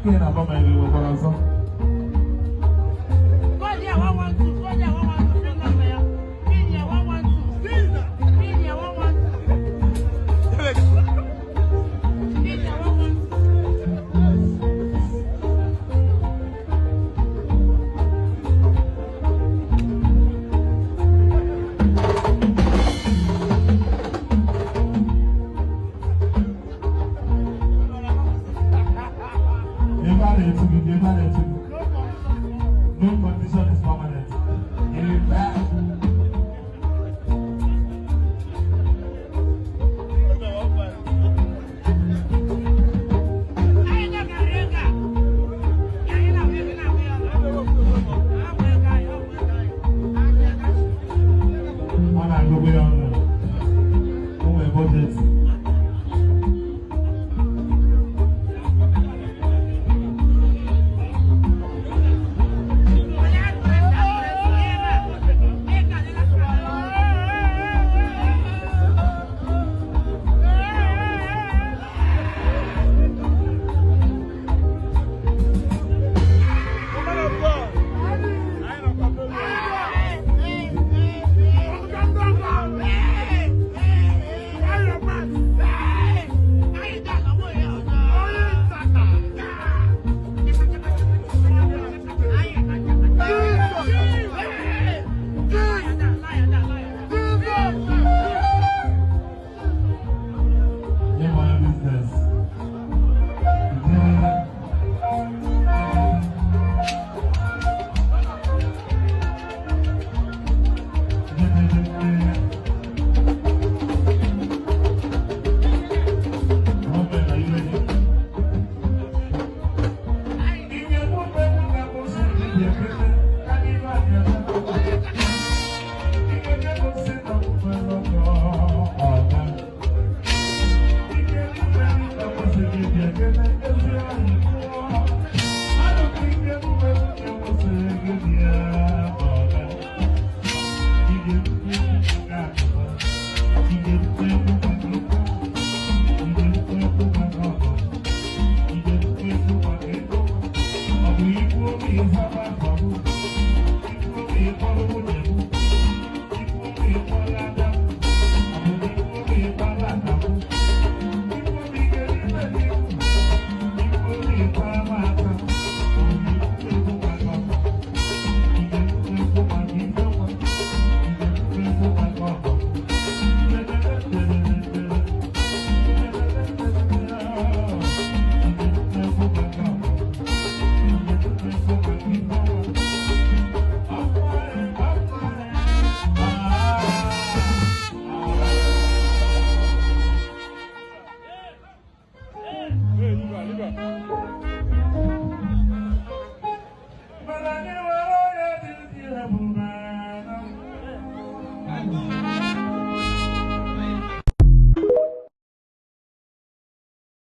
Nke na-agba ma ebe nwekwara ọzọ. Go there, 112. Go there, 112. Pin number ya. Pin ya, 112. Pin ya, 112. Pin ya, 112. Ebe a na-etu gị, ebe a na-etu gị. No condition is permanent. Amen. Anyị na-akarị ego a. Anyị na-ahụ ego na-ahụ ya. Ahụ ego anyị, ahụ ego anyị. Ahụ ego anyị. A na-agụgụ ya ọnụ. O nwere budget. Onye adịrịsị, adịrịsị, ebe a. Ego adịla Woman of God. Anyị nọkwa be. Nye m onye business. Ijele. Ijele. Women, are you ready?